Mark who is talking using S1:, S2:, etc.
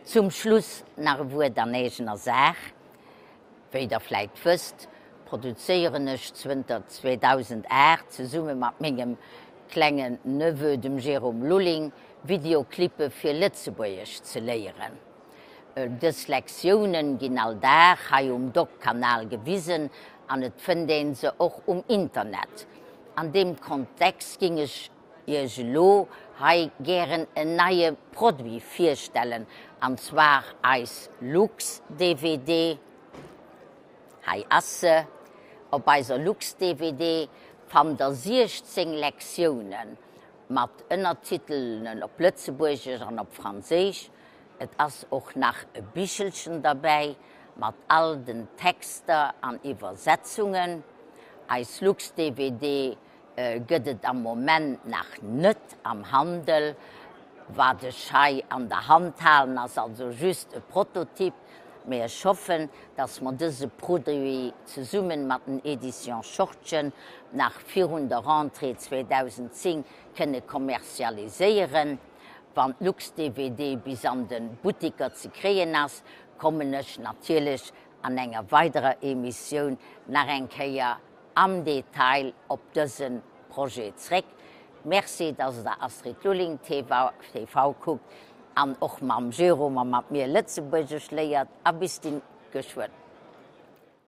S1: Zum Schluss nach e Wuert an eegener Saach. Wéi der vläit wësst, produzéieren ech zënter 2008 zesumme mat mengem klengen Neveu, dem Jérôme Lulling, Videoclippe fir Lëtzebuergesch ze léieren. Dës Lektiounen ginn all Dag hei um Doc-Kanal gewisen an et fënnt een se och um Internet. An deem Kontext ging ech Iech elo hei gären en neie Produit virstellen, an zwar eis Lux-DVD. Hei ass se. Op eiser Lux-DVD fannt der 16 Lektiounen mat Ënnertitelen op Lëtzebuergesch an op Franséisch. Et ass och nach e Bichelchen derbäi mat all den Texter an Iwwersetzungen. Eis Lux-DVD Gëtt et am Moment nach net am Handel. Wat ech hei an der Hand halen ass also just e Prototyp, mee ech hoffen, dass mer dëse Produit zesummen mat den Editions Schortgen nach virun der Rentrée 2010 kënne kommerzialiséieren. Wann d'Lux-DVD bis an de Buttiker ze kréien ass, kommen ech natierlech an enger weiderer Emissioun nach eng Kéier am Detail op dëse Projet zréck. Merci, dass der Astrid Lulling TV kuckt an och mam Jérôme a mat mir Lëtzebuergesch léiert. A bis geschwënn.